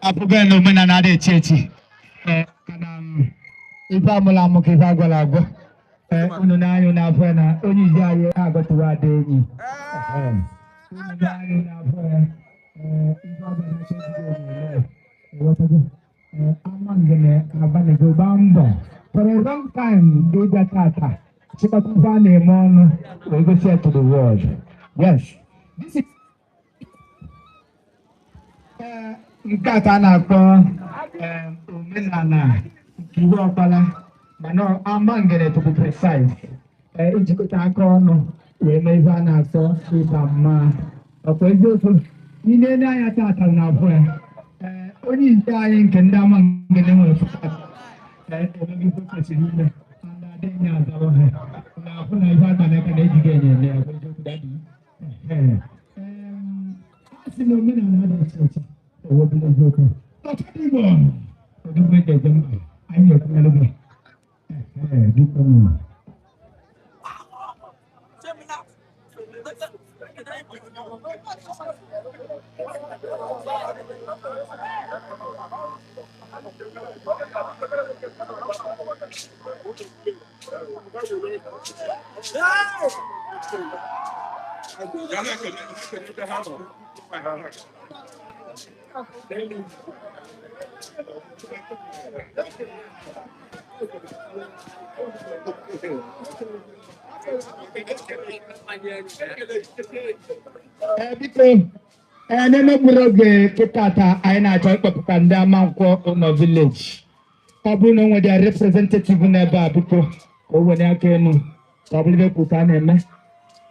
Apụgo na omenala adị echi echi. Ee, kana m ife amụla amụ ka ife agwala agwọ. Ee, unu n'anya unu afọ ya na onye izi anyị agọtụwa ada enyi. Ehe. Unu n'anya unu afọ ya. Ee, ife ọbụla na-eche ezigbo onyonyo. Ịghọtago? Ee, Amangene agbanigo gbaa mbọ for a long time ịbịa tata chịkọta ife a na-eme ọnụ wee gosi ya to the world. Yes. This is ee, nke a ka a na-akpọ ee, omenala nke ihu ọkpala, mana Amangene to be precise. Ee, ijikọta aka ọnụ wee mee ife a na-akpọ ịba mma. Ọkwa eziokwu, ile anya tata na abụọ ya. Ee, onye isi anyị nke ndị Amangene nwere pụta. Ee, emego ife kwesịrị ime. Ndị adịghị azawa ha. Na-afụ na ife aka n'aka na-ejighị enye eme ya, bụ eziokwu, daddy. Ee, a sị na omenala adịghị echi echi. Owo bụ eziokwu. Ọtụtụ Igbo odogwu eji eje mba, anyị na-ekwunyere gị. Ee, biko nụ. Ee, biko, ee, n'emegburu oge kịta taa, anyị na-achọ ịkpọpụta ndị Amankwọ ụlọ village. Ọ bụrụ na o nwere representative n'ebe a, biko, ka o were aka elu ka ọ bụrụ ibe kwu ka a na-eme.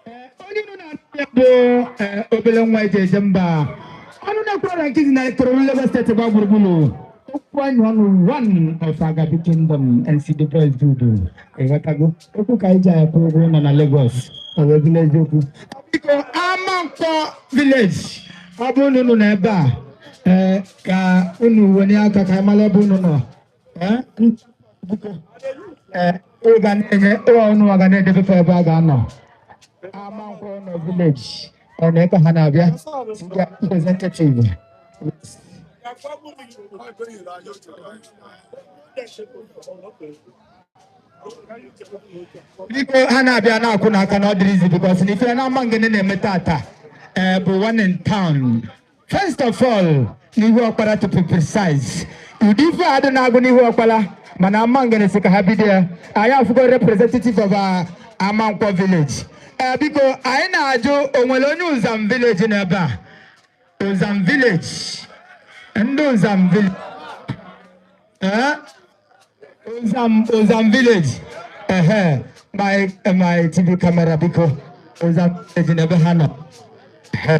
Ee, onye unu na-anụ ya bụ ee, obere nwa eji eje mba, ọnụ na-ekwara nkịtị na Ikorodu, Lagos State gba gburugburu okwu anyị ọnụ, one of Agabi Kingdom, NC the Boys Dudu. Ịghọtago okwu ka anyị ji akwụ ụgwọ nọ na Lagos, o wee bụrụ eziokwu. Biko, Amankwọ village, ọ bụrụ na unu nọ ebe a, ee, ka unu wenye aka ka anyị mara ebe unu nọ. Ee, biko, ee, ị ga na-enye unu ga na-edebe ebe a ga-anọ. Amankwọ nọ village, ọ na ebe ha na-abịa ndị representative. Biko, ha na-abịa na-akwụ n'aka na ọ dịrị izi because na ife na Amangene na-eme tata ee bụ one in town. First of all, n'ihu ọkpara to be precise. Ụdị ife a dị na-agụ n'ihu ọkpara, mana Amangene si ka ha bido ya. Anyị afụgo representative of our Amankwọ village. Ee, biko, anyị na-ajụ, o nwere onye Ụzam village n'ebe a? Ụzam village, ndị Ụzam village, ee, Ụzam, Ụzam village. Ehe, my TV camera, biko, Ụzam village n'ebe ha nọ. Ehe.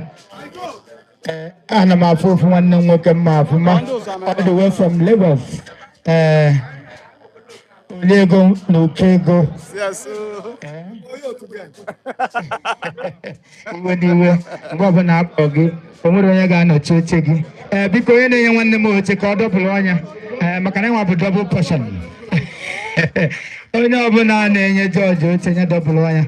Ee, ana m afụ ofu nwanne m nwoke mma afụma all the way from Lagos. Ee, onye ego na oke ego. Ee. Iwe n'iwe mgbe ọbụla akpọ gị, o nwere onye ga-anọchi oche gị. Ee, biko, onye na-enye nwanne m oche ka ọ dọpụrụ ọnya, ee, maka na ịnwa bụ double portion. Onye ọbụla na-enye George oche nye dọpụrụ ọnya.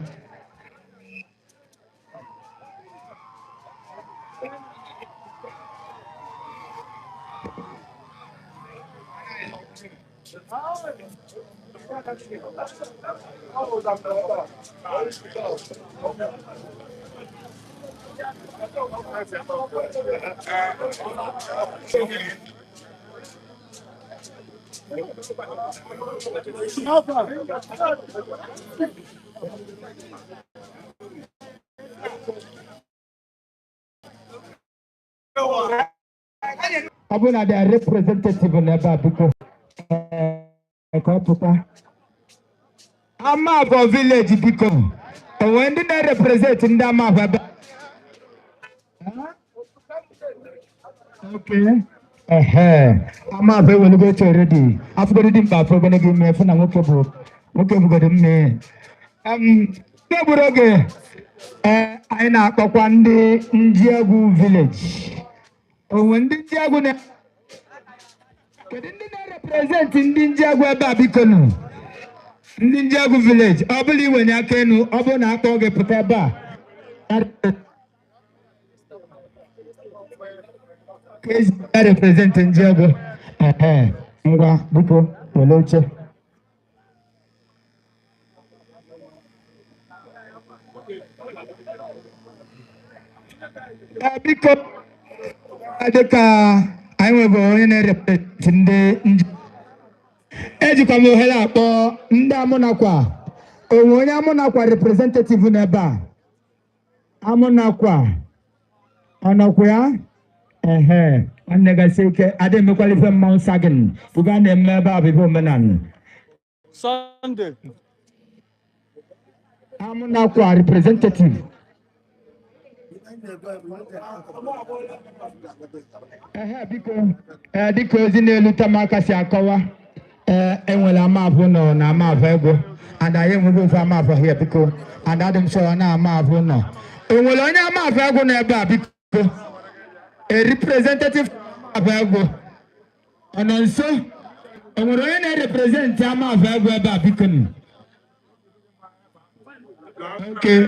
Ọ bụrụ na their representative n'ebe a, biko, ee, ka ọ pụta. Amafọ village, biko, o nwere ndị na-represent ndị Amafọ ebe? Okay. Ehe, Amafọ ewelugo oche already. Afụgodo dị mkpa, afọ ogologo ime fụ na nwoke bụ nwoke bugoro mme. N'egburu oge, ee, anyị na-akpọkwa ndị Njiegwu village. Onwe ndị Njiegwu na? Kedu ndị na-represent ndị Njiegwu ebe a, biko nụ? Ndị Njiegwu village, ọ bụla iwenye aka enu, ọ bụrụ na akpọ gị pụta ebe a. Ka ezi ya represent ndị ego. Ehe, ngwa, biko were oche. Ee, biko, dịka anyị nwebụ onye na-erepresent ndị nje, ejikwa m ohere akpọ ndị Amụnakwa. Onwe onye Amụnakwa representative n'ebe a? Amụnakwa, ọ nọkwa ya? Ehe, nwanne, gasị ike. Adị emekwala ife mmanwụ sagin. Ife a na-eme ebe a bụ ife omenala. Sunday. Amụnakwa representative. Ehe, biko, ee, dịka ozi na-elute m aka si akọwa, ee, enwere Amavụ nọ na Amavụ ego, and anyị enweghị ofe Amavụ here, biko, and adị m sure na Amavụ nọ. O nwere onye Amavụ ego nọ ebe a, biko? A representative Amavụ ego, ọ nọ nso? O nwere onye na-represent Amavụ ego ebe a, biko nụ? Okay,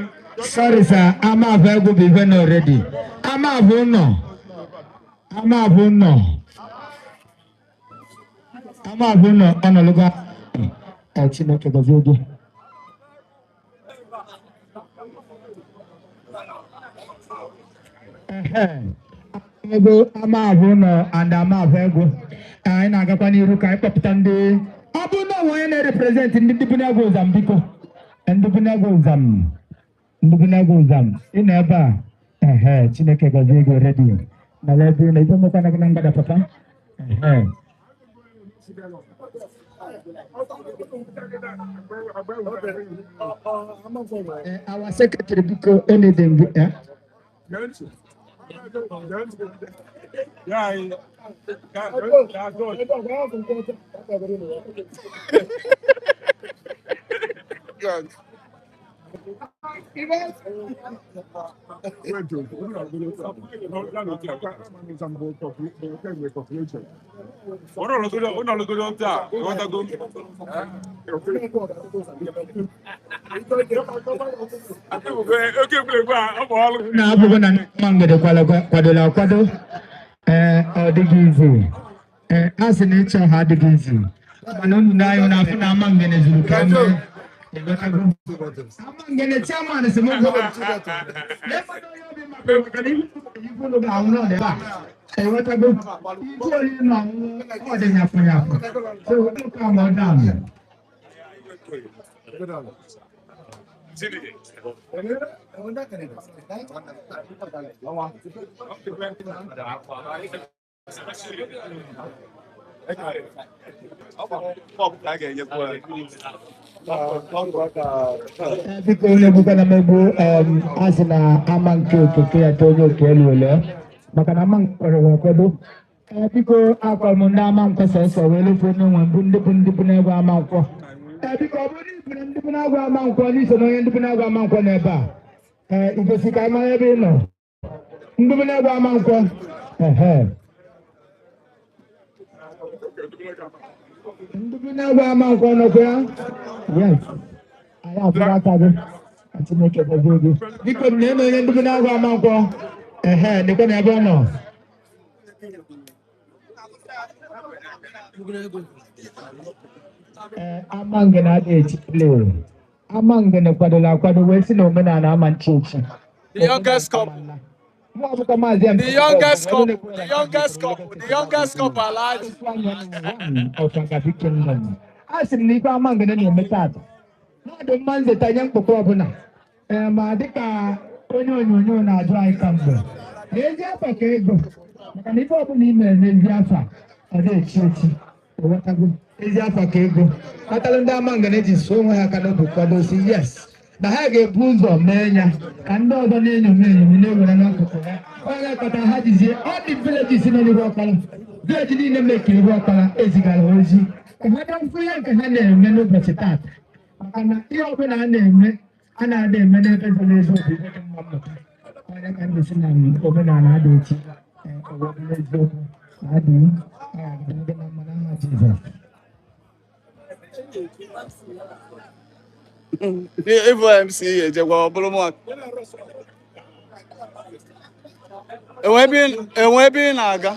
sorry sir, Amavụ ego bụ ife nọ already. Amavụ nọ, Amavụ nọ, Amavụ nọ, ọ nọlụgo. Ee, Chineke gọzie gị. Ehe, ego Amavụ nọ and Amavụ ego. Anyị na-agakwa n'iru ka anyị kpọpụta ndị ọ bụ na onwe onye na-represent ndị Ndibunagwu Ụzam, biko. Ndibunagwu Ụzam, Ndibunagwu Ụzam, ị nọ ebe a? Ehe, Chineke gọzie gị already. Nala ebe ị nọ, ife mekwana gị na mgbada, papa. Ehe. Our secretary, biko, anything gị, eh? Ụnọlụgodo taa, ịghọtago? Oke egwuregwu a, ọ bụ ọlụ. Na-abụghị na nwa mgbede kwadola akwado. Ee, ọ dịghị izu. Ee, a sị na ịchọ ha adịghị izu, mana unu n'anya na-afụ na ama ngene zuru ka eme. Ịghọtago? Ama ngene chairman sị m gwa na-efado onye obi maka na ife unu ga-anwụ n'ọdị ebe a. Ịghọtago? Ife oli na ọnwụ ọ dị nyafụ nyafụ, so unu calm down. Ee, biko, onye egbukwana m egbu. A sị na ama nke okeke ya too onye oke elu ole, maka na ama nke kwadoro akwado. Ee, biko, akwara m ndị ama nkwọ sọsọ wee lefuo n'onwe mbụ ndị bụ ndị bụ na-egwu ama nkwọ. Ee, biko, ọ bụrụ na ịbụ na ndị bụ na-agụ ama nkwọ n'iso na onye ndị bụ na-agụ ama nkwọ n'ebe a, ee, igosi ka anyị mara ebe ị nọ. Ndị bụ na-egwu ama nkwọ, ehe, ndị bụ na-egwu ama nkwọ nọkwa ya. Yes, anyị afụrụ aka gị. Ka Chineke gọzie gị. Biko, m na-eme onye ndị bụ na-agụ ama nkwọ. Ehe, dịkwa na ebe ọ nọ. Ee, ama ngene adịghị echi play. Ama ngene kwadola akwado wee sị na omenala ama nchi echi. The youngest couple. Mụ ọbụkwa Maazị M. The youngest couple. The youngest couple. The youngest couple, Alhaji. Ọfagabi Kingdom. A sị m na ife ama ngene na-eme taata mmadụ mma nzeta nye mkpụkọ ọbụla. Ee, ma dịka onye onyonyo na-ajụ anyị kamgbe n'ezi afa ka ego, maka na ife ọbụla i mere n'ezi afa ọ na-echi echi. Ịghọtago? Ezi afa ka ego kpatalụ ndị ama ngene ji suo onwe ha aka n'obi kwadosi yes na ha ga-ebu ụzọ mee ya ka ndị ọzọ na-enyomi enyomi na-ewere n'akụkụ ha. Onye kpatara ha jizie ọ dị villages nọ n'ihu ọkara village niile mekiri ihu ọkara ezigara ha ozi ka ha bịa mfụ ihe nke ha na-eme n'ụbọchị taata, maka na ihe ọbụla a na-eme a na-ada eme n'ebe zoro ezo bụ ihe dị mma mmụta. Onye ka ndị si na omenala adị echi. Ee, ọ bụ eziokwu na adị ndị na mma n'aha Jizọs. Ịbụ MC ejekwa ọ bụrụ mụ. Enwe ebe ị na-aga.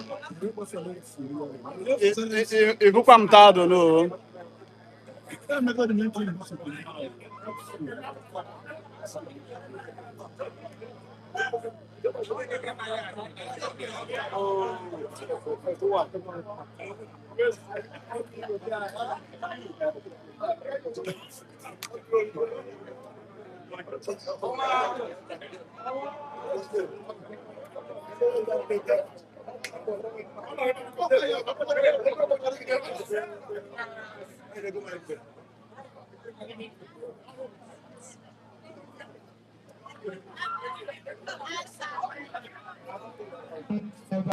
Ịbụkwa m taadụ n'o.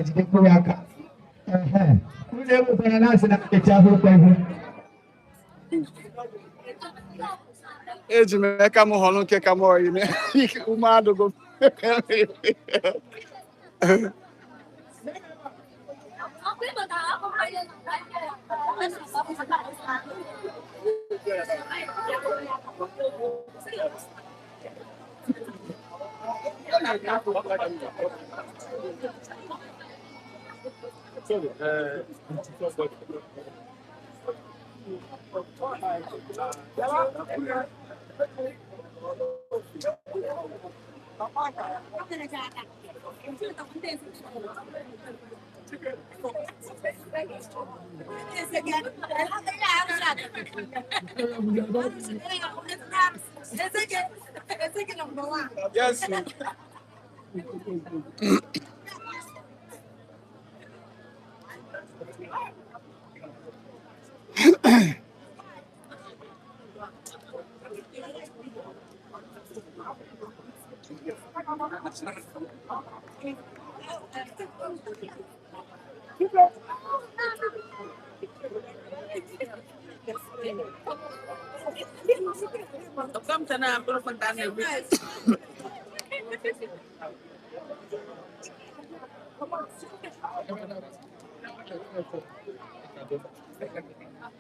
Jidekwa ya aka. Ehe. Unu ewetara na asị na nkechi ahụ ụkwa ihu. Eji m aka m họrọ nke ka m oyi ume adụgo m. Yes.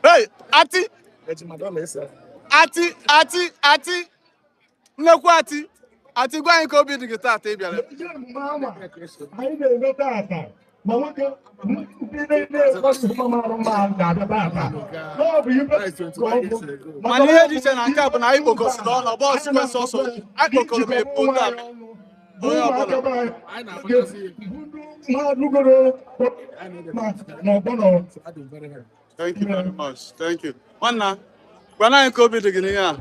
Hey, Ati, Ati, Ati, Ati, nnekwu Ati, Ati, gwa anyị ka obi dị gị taata ị bịara. Ihe omume anwa anyị na-eme taata ma nwoke ndị na-ekwe mara mma ga-abịa taata. N'ọ bụ ibe ka ọ bụ. Mana ihe dị iche na nke a bụ na anyị kpokọsịrị ọnụ, ọ bụ ọsịkwa sọsọ, anyị kpokọrọ m ebu ndị a. Onye ọbụla. Thank you very much. Thank you. Nwanna, gwana anyị ka obi dị gị n'ihe a.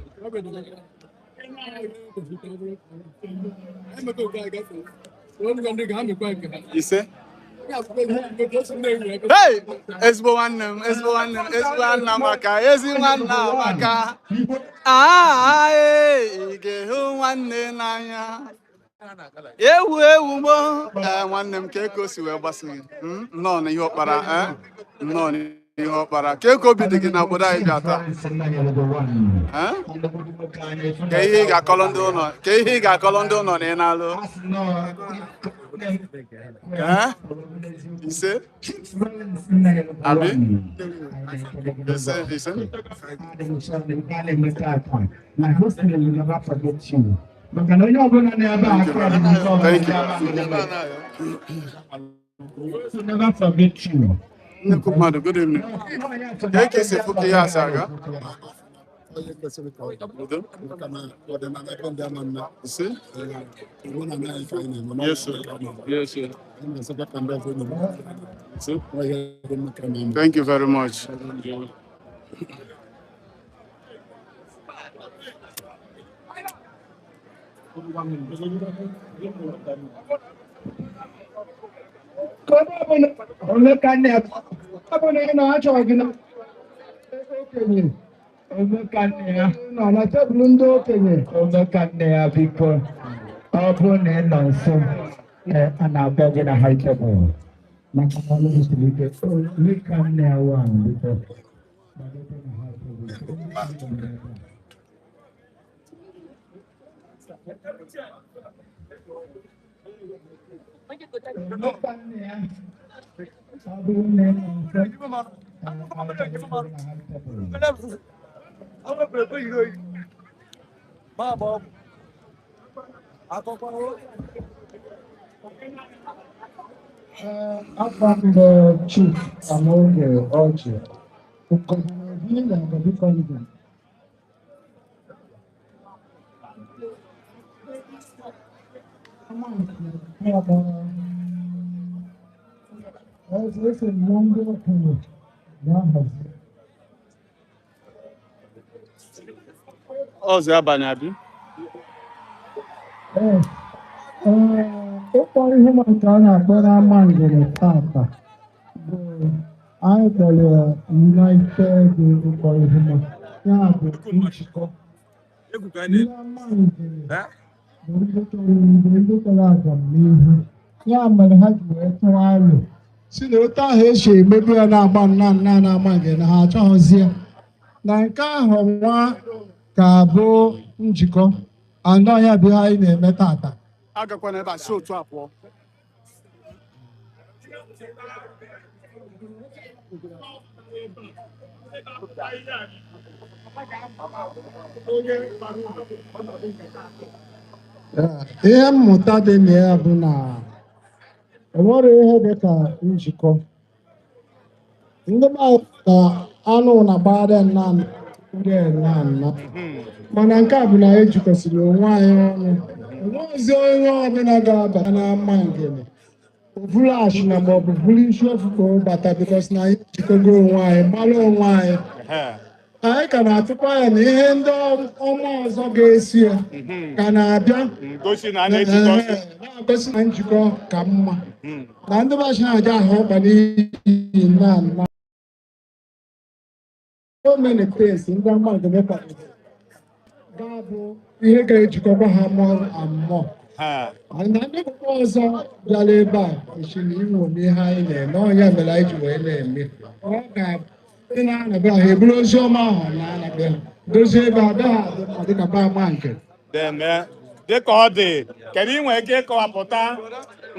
Ise. Hey! Ezigbo nwanne m, ezigbo nwanne m, ezigbo nwanna maka, ezi nwanna maka. Ah, ee, ị ga-ehụ nwanne n'anya. Ewu ewu mo. Ee, nwanne m, ka eko si wee gbasị gị. Nnọọ n'ihe ọkpara, eh? Nnọọ n'ihe ọkpara. Ka eko obi dị gị na obodo anyị bịa taa. Eh? Ka ihe ị ga-akọrọ ndị ụlọ, ka ihe ị ga-akọrọ ndị ụlọ na ị na-alụ. Eh? Ise? Abi? Ise, ise. Maka na onye ọbụla na-ebe a aka dị n'ụzọ ọbụla Thank you. Will never forget you. Nnukwu mmadụ, good evening. Ka eke si fụ ka ihe a si aga? Udo? Ise? Yes, sir. Yes, sir. Ise? Thank you very much. Ka onye ọbụla omeka nne ya ọ bụ na ị nọ achọghị gị na okenye omeka nne ya nọ na tebụl ndị okenye omeka nne ya biko ọ bụrụ na ị nọ nso ee, a na-akpọ gị na high table maka na ọlụ gị siri ike. Omeka nne ya wa biko gbagote na high table. Omeka nne ya ọ bụrụ na ị nọ nso ee, a na-akpọ gị na high table. Afa m bụ Chief Amoge Ọchị. Ngozi na Ngozi Kọlịga. Esi m na ndị okenye na-ahazi. Ọzọ abalị abi. Ee, ịkpọ ihe maka a na-akpọ n'ama ngene tata bụ anyị kpọrọ ya United ịkpọ ihe ma ya bụ njikọ. Ndị ama ngene bụ ndị chọrọ udo, ndị chọrọ agamnihu. Ya mere ha ji wee tụọ alo si na otu ahụ esi emebu ya na-agba nna nna na-ama ngene ha achọghịzi ya. Na nke ahụ nwa ga-abụ njikọ anọ ya bụ ihe anyị na-eme tata. Agakwana ebe a, si otu a pụọ. Ihe mmụta dị na ya bụ na enwere ihe dị ka njikọ. Ndị be anyị na anụ na-agbagharị nna ndị nna nna, mana nke a bụ na anyị jikọsịrị onwe anyị ọnụ. Enweghịzi onye ọbụla ga-abata n'ama ngene oburu ashịna maọbụ buru isi ofufe bata, because na anyị jikọgo onwe anyị, mara onwe anyị. Anyị ka na-atụkwa ya na ihe ndị ọma ọzọ ga-esi ya ka na-abịa. Gosi na a na-ejikọsị. Na-agosi na njikọ ka mma na ndị bachi na-aja ahụ ọkpa n'ihi nna nna. So many things ndị ama ngene kwadoro ga-abụ ihe ga-ejikọkwa ha more and more. Na ndị akwụkwọ ọzọ bịara ebe a kwesịrị iṅomi ihe anyị na-eme. Ọ ya mere anyị ji wee na-eme. Ọ ga-abụ ndị na-anọbe ha eburu ozi ọma ahụ na-anọbe ha dozie ebe ha bịa ha adị mma dịka be ama nke. Deme dịka ọ dị, kedu ị nwere ike ịkọwapụta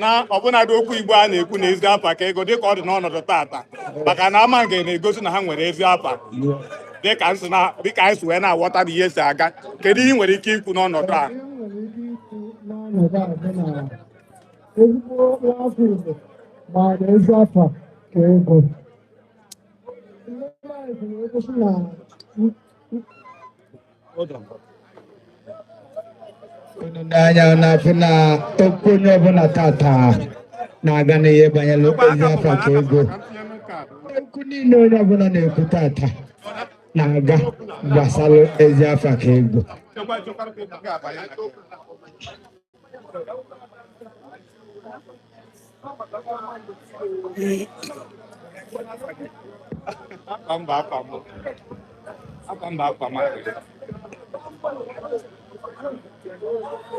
na ọbụnadị okwu Igbo a na-ekwu na ezi afa ka ego, dịka ọ dị n'ọnọdụ tata, maka na ama nke na-egosi na ha nwere ezi afa, dịka nsị na dịka anyị si wee na-aghọta na ihe si aga, kedu ihe ị nwere ike ikwu n'ọnọdụ a? Ihe m nwere ike ikwu n'ọnọdụ a bụ na ezigbo nwaafọ Igbo maara ezi afa ka ego. Ndị be anyị kwuru okwu sị na unu n'anya na-afụ na okwu onye ọbụla tata na-aga n'ihe banyere ezi afa ka ego. Okwu niile onye ọbụla na-ekwu tata na-aga gbasara ezi afa ka ego. Akwa mba akwa m. Akwa mba akwa m.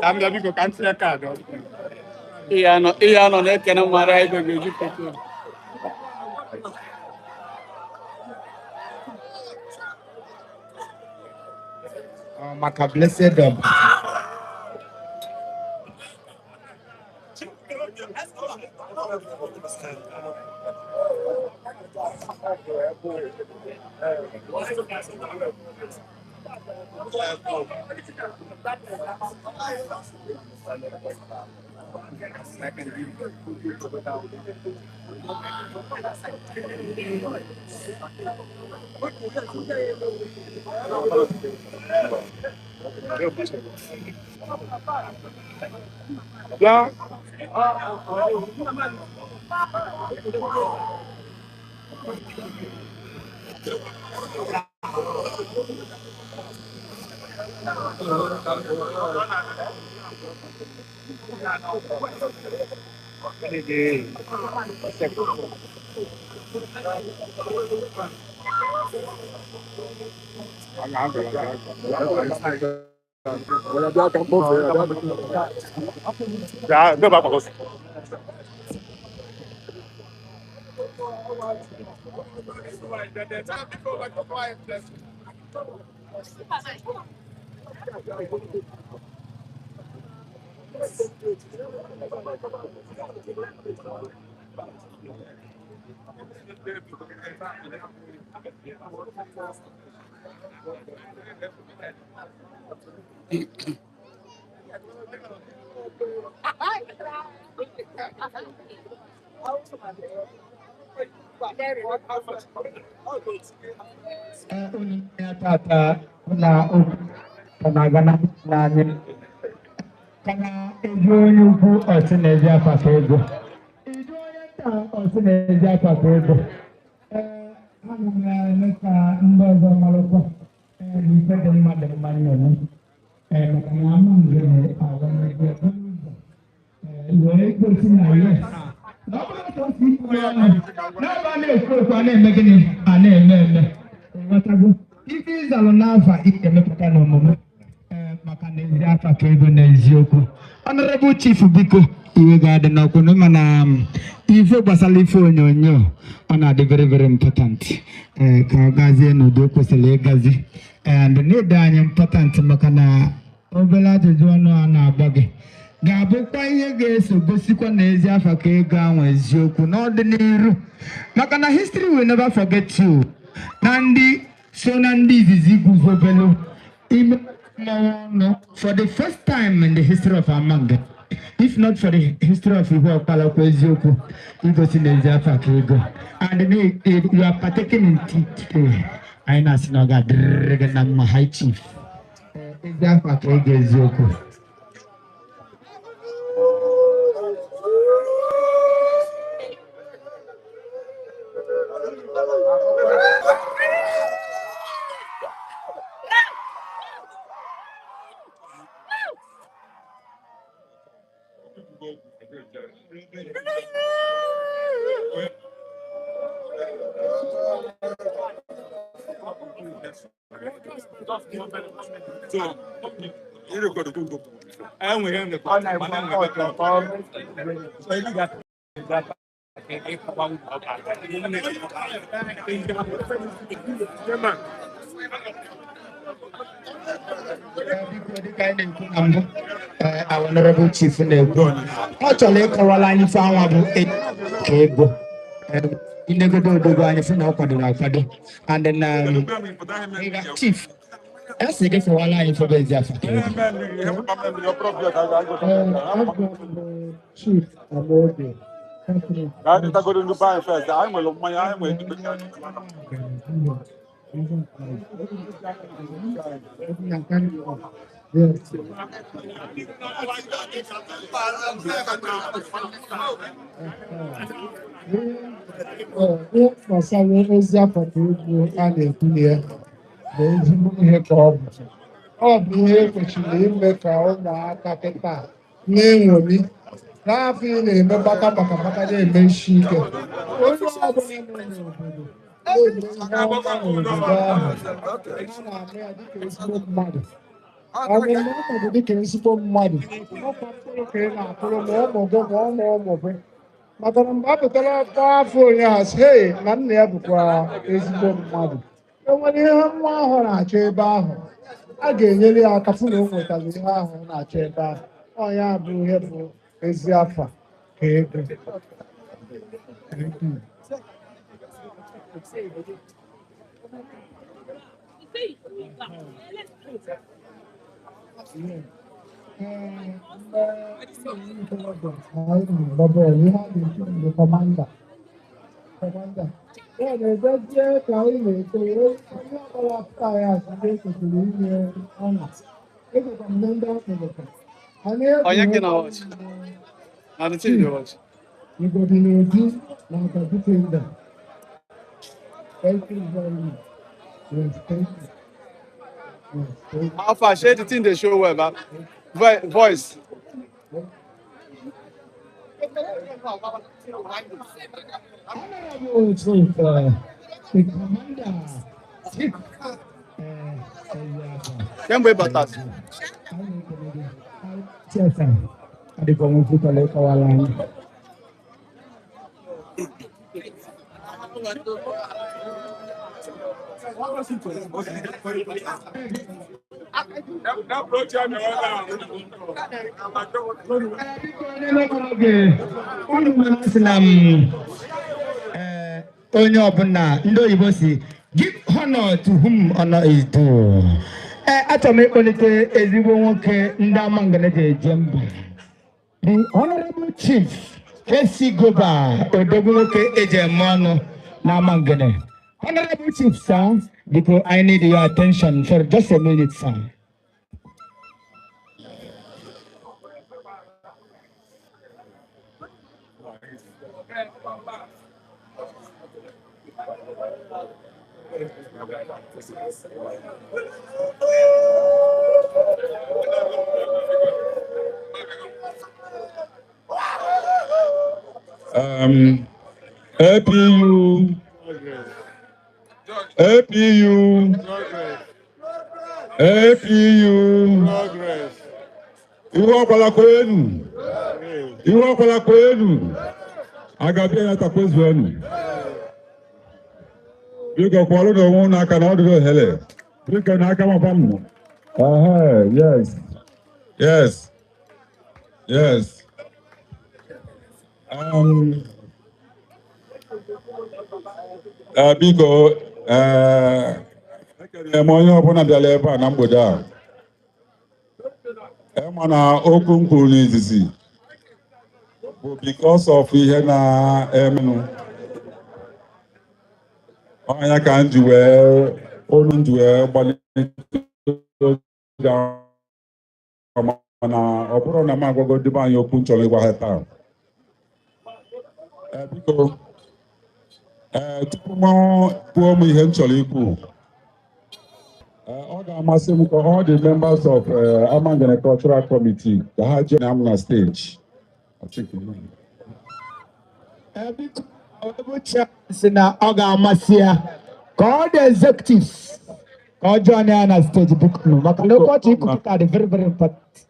Ka m bịa biko ka m tinye kaadị. Ihe anọ na-ekene mara ego ga-eji petrol. Ọ maka Blessed Ọba. Bịa. Bịa, debe akwa gị. Ee, unu ya tata na okwu ka na-aga n'anya ka na eju onye ukwu ọsị na-ezi afa ka ego, eju onye nta ọsị na-ezi afa ka ego. Ee, ana m eme ka ndị ọzọ marụkwa ee na ife dị mma dị mma nnọọ. Ee, maka na Amangene awanyego ụzọ ee wee gosi na yes, na ọ bụrụ sọsọ ikwu ya ọnụ n'ebe a na-ekwu ekwu, a na-eme gịnị, a na-eme eme. Ịghọtago ife ịzalụ n'afa ị ga-emepụta n'omume. Ee, maka na ezi afa ka ego na eziokwu. Honorable Chief, biko, iwe ga-adị n'ọkụ mana ife gbasara ife onyonyo ọ na-adị very very important ee ka ọ gazie n'ụdị o kwesịrị ịgazi and na-ede anyị important, maka na obere ajụjụ ọnụ a na-agba gị ga-abụkwa ihe ga-eso gosikwa na ezi afa ka ego ahụ eziokwu n'ọdịnihu, maka na history will never forget you na ndị so na ndị izizi guzobelu ime mmọnwụ ọnụ for the first time in the history of Amanga, if not for the history of Igwe Ọkpalakwa. Eziokwu igosi na ezi afa ka ego and you are partaking in tea today. Anyị na-asị na ọ ga-adịrịrị gị na mma, high chief. Ezi afa ka ego, eziokwu. So, enwe ihe ndekọ mana enwe ebe. So, ị ga- Biko, dịka anyị na-ekwu na mbụ, ee, our honorable chief na-ekwu ọ chọrọ ịkọwara anyị ife anwa bụ ka ego. Ee, inegodo odogo anyị fụ na ọ kwadoro akwado and then chief, a sị gị fọwara anyị ife bụ ezi afa ka ego. Ee, abụ m Chief Amobi Patrick. Ka anyị tagoro ndị be anyị first, anyị nwere mmanya, anyị nwere ndị be anyị. Yes. Ihe gbasara ezi afa ka ego a na-ekwu na ya bụ ezigbo ihe ka ọ bụ. Ọ bụ ihe ekwesịrị ime ka ụmụaka kịta na-enwomi n'afọ ị na-eme gbaka gbaka gbaka na-eme isi ike. Onye ọbụla nọ n'obodo na-eme ihe ọma n'obodo ahụ, a na-ama ya dịka ezigbo mmadụ. Ọmụmụ ọnọdụ dịka ezigbo mmadụ, ọkwa mkpụrụ ka ị na-akụrụ ma ụmụ gị ma ụmụ ụmụ gị, maka na mgbe a pụtara kpọọ afọ onye ha sị, "Hey, na nna ya bụkwa ezigbo mmadụ." E nwere ihe nwa ahụ na-achọ ebe ahụ, a ga-enyere ya aka fụ na o nwetara ihe ahụ ọ na-achọ ebe ahụ. Ọ ya bụ ihe bụ ezi afa ka ego. Thank you. Ee, mgbe ndị ntorobịa anyị na-agba bọọlụ, ihe a na-ekwu bụ "commander, commander." Ya na-ebezie ka anyị na-eto, onye ọbụla pụta ya asị ndị ekwesịrị inye ọna ekwekwa m na ndị akpụrụka anyị Onye gị egwuregwu na watch? Na the thing Chief dey watch. Igodi n'Obi na Ọgọdịkenda. Thank you very much. Yes, thank you. Yes, thank you. How far? Shey the thing dey show well, ba? Voice. Honorable Chief, the Commander, Chief, Kemgbe ị batara. Chiesa, adịkwa m ukwu chọrọ ịkọwara anyị. Biko, n'ebe oge unu nwere, asị na m ee, onye ọbụla ndị oyibo si "give honor to whom honor is due". Ee, achọrọ m ịkpọlite ezigbo nwoke ndị Amangene ji eje mba, the honorable chief. Kesi Goba, odogwu nwoke eji eme ọnụ na Amangene. Honorable Chief, sir, because I need your attention for just a minute, sir. APU, APU, APU. Iwe ọkwala kwenu, iwe ọkwala kwenu, agabịa ya takwezuenu. Biko kwọrọ na onwe unu aka na ọ dịghị ohere. Biko na aka mapa m. Yes, yes, yes. Biko, ekele m onye ọbụla bịara ebe a na mgbede a. Ema na okwu m kwuru n'izizi bụ because of ihe na-emenụ. Ọnya ka m ji wee olu m ji wee gbalite oge ahụ, mana ọ bụrụ na m agwago ndị be anyị okwu m chọrọ ịgwa ha taa. Biko, tupu m kwuo m ihe m chọrọ ikwu, ọ ga-amasị m ka all the members of Amangene Cultural Committee ka ha jee na m na stage. Biko, Honorable Chair sị na ọ ga-amasị ya ka all the executives ka ọ join ya na stage, biko nụ, maka na okwu ọchị ikwupụta dị very very important.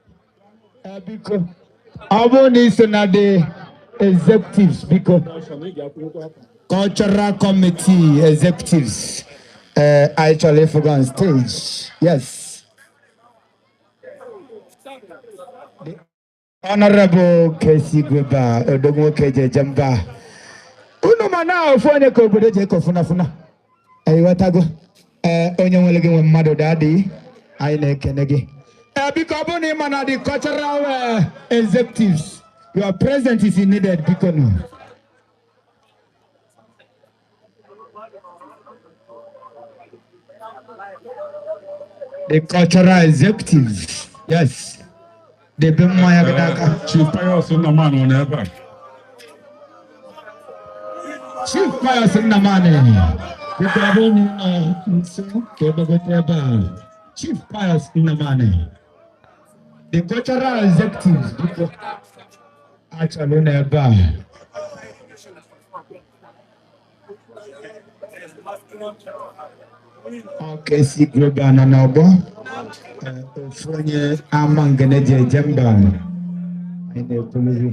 Biko, ọ bụrụ na ị so na the executives, biko, cultural committee executives, anyị chọrọ ịfụ gị on stage. Yes. The Honorable Kesi Goba, odogwu nwoke eji eje mba. Unu ma na ofu onye ka obodo ji eko funa funa. Ịghọtago? Onye nwere gị nwe mmadụ dadị, anyị na-ekene gị. Biko, ọ bụrụ na ị ma na the cultural executives, your presence is needed, biko nụ. The cultural executives, yes. Debe mmanya gị n'aka. Chief Pius Nnamani nọ n'ebe a. Chief Pius Nnamani, biko ọ bụrụ na ị nọ nso ka ebe gote ebe a. Chief Pius Nnamani, the cultural executives, biko achọrọ ịnọ ebe a. Ọ Kesi Global nọ n'ọgbọ. Ofu onye Amangene ji eje mba. Anyị na-ekwulu gị.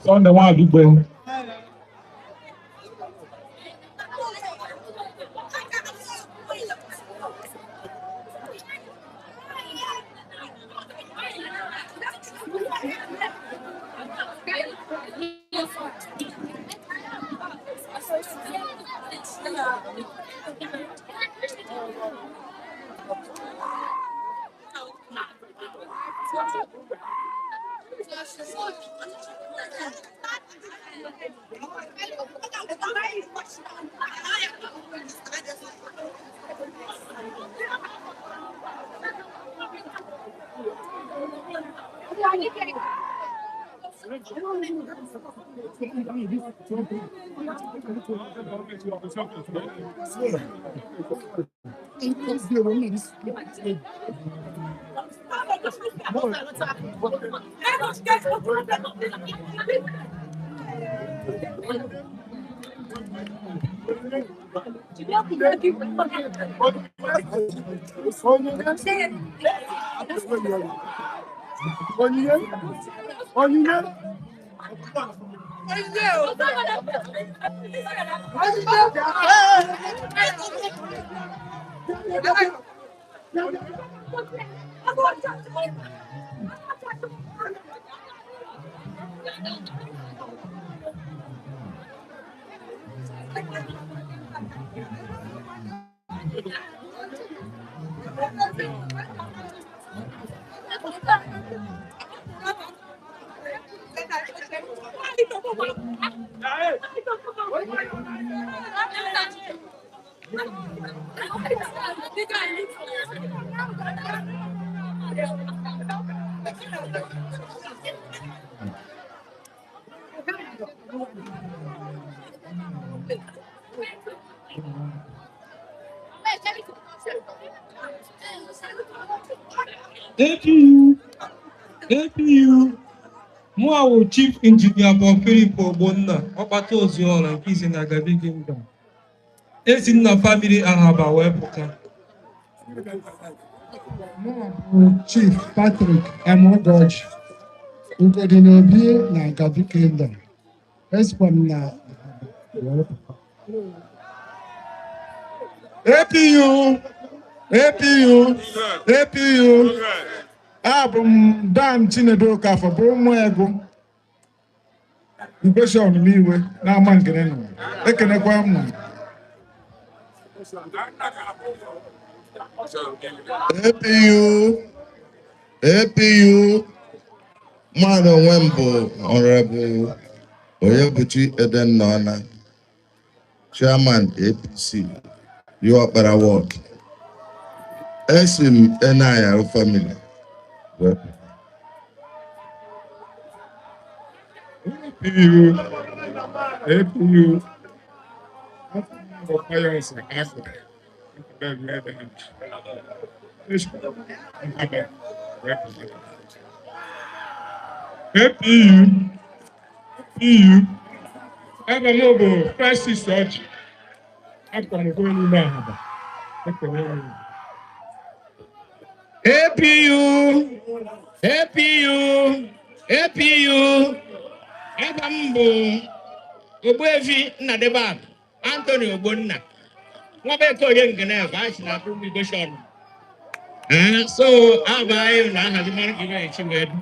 Sunday Nwadugbe. Onyinye. Onyinye. APU, APU, mụ awụ Chief Engineer Bob Philip Ogbonna, ọkpata ozuọra nke izi na Gabi Kingdom. Esi m na family Ahaba wee pụta. Mụ bụ Chief Patrick Emugoji, Ugodi n'Obi na Gabi Kingdom. Esikwa m na wee pụta. APU, APU, APU. Abụ m Dan Chinedu Okafor bụ ụmụ ego. Igweshi ọnụma iwe na-ama nkene nọ. Ekenekwa m. APU, APU, mmadụ onwe m bụ Honorable Onyebuchi Edennọna, Chairman APC, Yọkpara Ward. Esi m Enayarụ family wee pụta. APU, APU, Pius Africa. APU, APU, Ebe m bụ Francis Ọchị, akwa m onye n'ime Ahaba. Ekele m. APU, APU, APU. Ebe m bụ Ogbuefi Nnadebe Anthony Ogbonna. Nwa Okoye Ngeneve, anyị si na atụ immigration. Ee, so aba anyị na-ahazi mara ka ibe echi wee dị.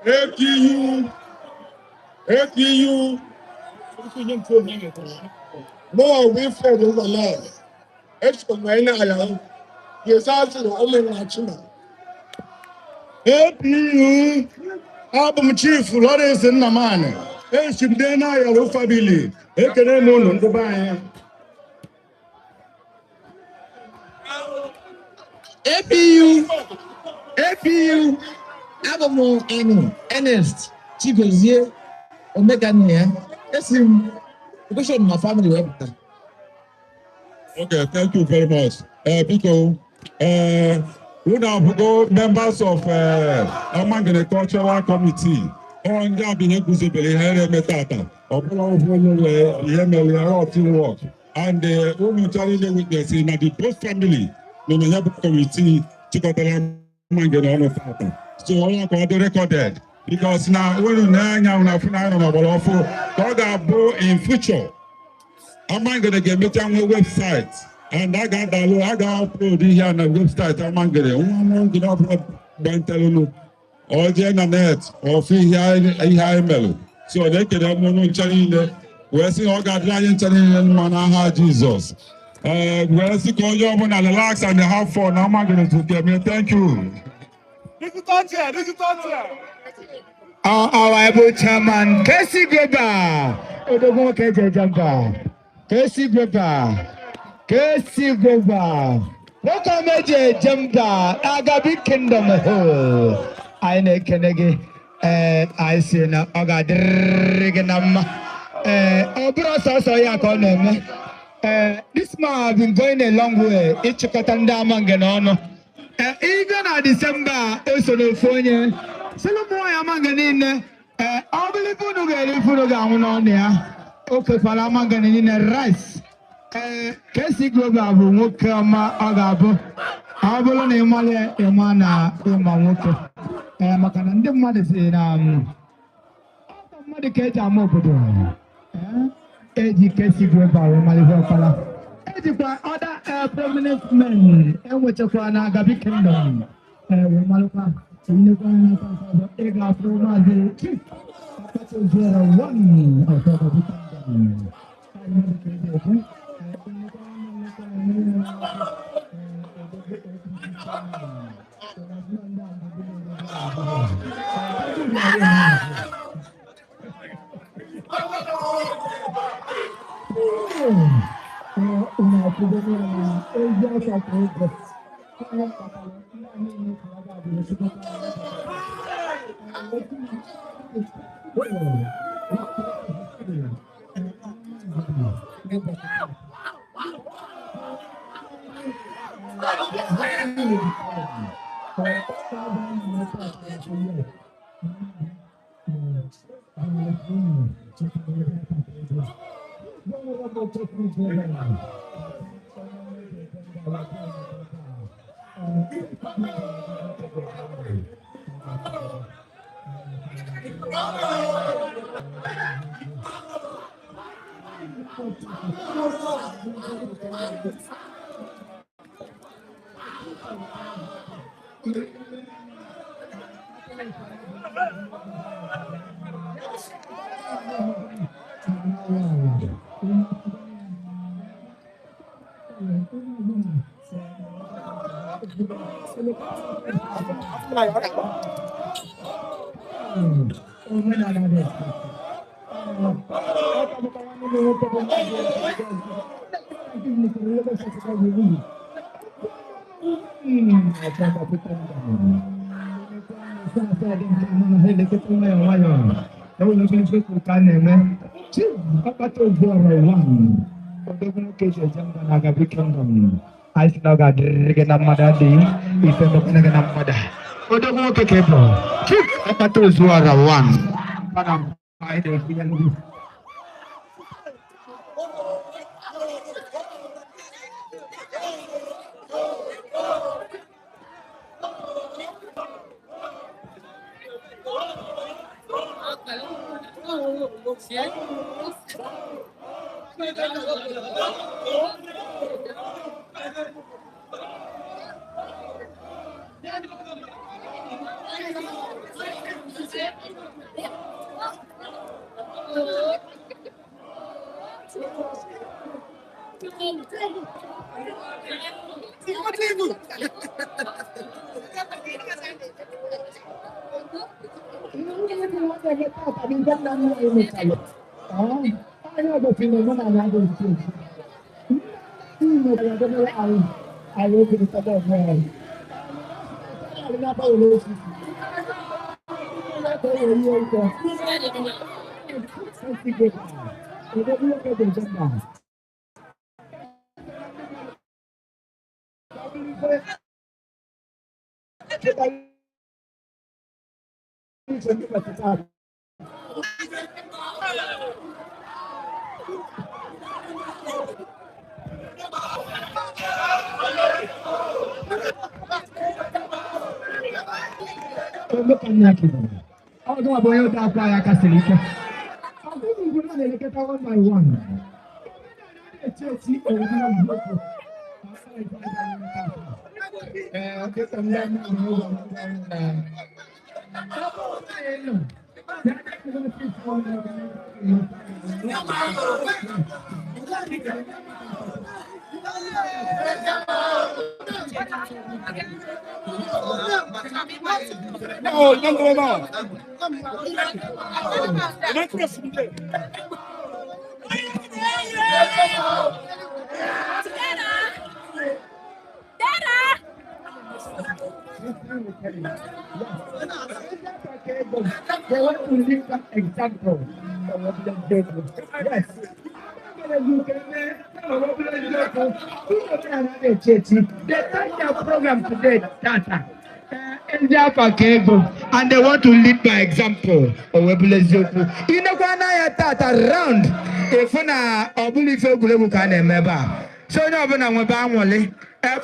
APU, APU, Mụnwa Wilfred Ụzọlọd, esikwa m Enayarụ, Yesasịrị ụmụ APU, abụ m Chief Lawrence Nnamani, esi m Enayarụ family, ekene m unu ndị be anyị. APU, APU, abụ m Enu Ernest Chigozie Omekanne. Esi m Ogoshon na family wee pụta. Okay, thank you very much. Biko, unu abụgo members of Amangene Cultural Committee. Ọ ndị a bụ ihe guzobere ihe na-eme tata. Ọ bụla ofu onye wee ihe mere ya ọ teamwork. And unu ncha niile witness na the both family nọ na ya bụ committee chịkọtara Amangene ọnụ tata. So onye ka ọ dị recorded. Because na unu na-anya unu afụ na anyị nọ n'ọgbara ọfụ ka ọ ga-abụ in future. Amangene ga-emecha nwe website and a ga-adalụ a ga-upload ihe a na website Amangene nwa Amangene ọbụla gbantelụnụ ọ jee na net ọfụ ihe anyị melụ so ọ na-ekele m unu ncha niile wee sị na ọ ga-adịrị anyị ncha niile mma n'aha Jizọs. Ee, wee sị ka onye ọbụla relax and have fun na Amangene tukeme. Thank you. Digital chair, digital chair. Our able chairman, Casey Global. Odogwu nwoke eji eje mba. Casey Global. Casey Global. Nwoke ọma eji eje mba. Agabi Kingdom. Ho. Anyị na-ekene gị. Ee, anyị si na ọ ga-adịrịrị gị na mma. Ee, ọ bụrụ sọsọ ya ka ọ na-eme. Ee, this man have been going a long way ịchịkọta ndị Amangene ọnụ. Ee, ịga na Disemba o so n'ofu onye sịlụ ụmụ nwaanyị Amangene niile, ee, ọ bụrụ ife unu ga-eri, ife unu ga-anwụ n'ọnụ ya. O kekwara Amangene niile rice. Ee, Kcee Global bụ nwoke ọma. Ọ ga-abụ ọ bụrụ na ịmala ịma na ịma nwoke, ee, maka na ndị mmadụ si na ọ mmadụ ka eji ama obodo. Ee, eji Kcee Global wee malite ọkpara, ejikwa other prominent men enwechakwa na Agabi Kingdom, ee, wee malụkwa. Tinyekwa n'aka nke ọzọ, ị ga-afụ Maazị Chief Ọkpata Ozuora one of Agabi Kingdom. Ọ mmadụ ka eji ekwu. Ee, nnukwu nnukwu nnukwu. Anyị sị na ọ ga-adịrịrị gị na mmadụ adịghị ife mekwana gị na mmadụ. Odogwu nwoke ka ị bụ, Chief Ọkpata Ozuora one. Mana anyị na-ekwu ya n'ihu. Ọdún ọ̀bọ̀ yóò dá apá ya kásìrì ike. Ọdún ìgbò náà na-elekọta one by one. Na-eche echi oriri na mbụ. Ee, ọkịta ndị ama na ụlọ na No, no, no, no. They want to live that example. Yes. They start their program today, Tata. Ndị afa ka ego, and they want to lead by example. Owebule eziokwu. Inekwa n'anya tata round. Ịfụ na ọ bụla ife egwuregwu ka a na-eme ebe a. So onye ọbụla nwebe anwụlị.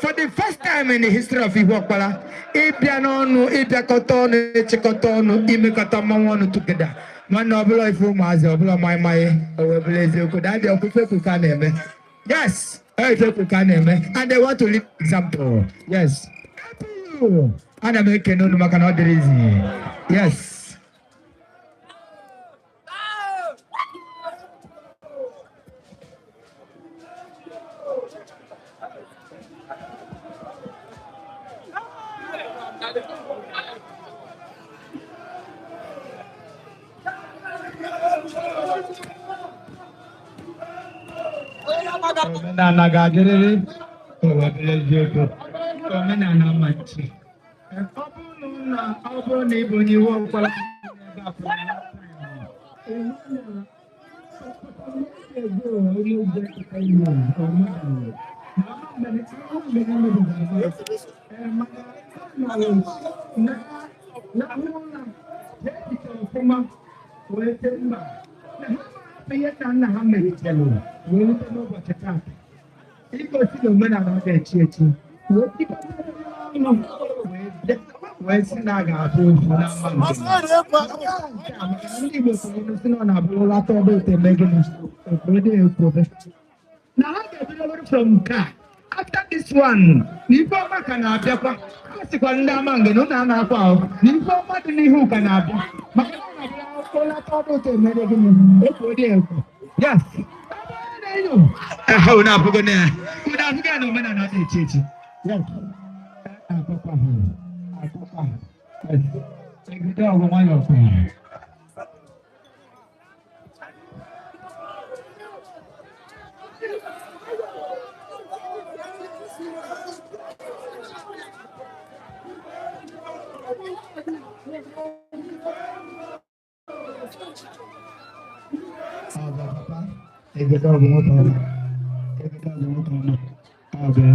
For the first time in the history of Ihuọkpara, ịbịa n'ọnụ, ịbịakọta ọnụ, ịchịkọta ọnụ, imekọta mmanwụ ọnụ together. Nwanne, ọbụla ife ụmụazị, ọbụla maịmaị, o wee bụrụ eziokwu. Dadị, ọkwa ife ekwu ka a na-eme. Yes, ọ ife ekwu ka a na-eme. And they want to leave example. Yes. Ana m ekene unu maka na ọ dịrị izi. Yes. Omenala ga-adịrịrị, o wee bụrụ eziokwu. Omenala machi. Ọ bụrụ na ị bụ onye Ihuọkpara ebe a for the last time, ihe nna nna ha melitere wee rute n'ụbọchị taata, igosi na omenala ga-echi echi, wee tikọta ọnụ wee bịa wee sị na a ga-abụ ofu n'ama nke a, maka na ndị Igbo kwuru sị na ọ na-abụ lata ọba ete eme gịnị, obodo ekwobe na ha ga-ebidogoro from nke a. After this one, na ife ọma ka na-abịakwa. A sịkwa ndị Amangene ụnụ a na-akwa ahụ na ife ọma dị n'ihu ka na-abịa, maka na ọ na-abịa ụlata ọba ete emere gịnị, ekwo dị ekwo. Yes. Ehe, unu abụgo na ya, unu abụgo ya na omenala dị echi echi. Yes. Akpọkwa ha, akpọkwa ha. Yes. Egide ọgụ nwayọọ kwa. Ọbịa papa, egide ọgụ nwoke ọma. Egide ọgụ nwoke ọma. Ọbịa.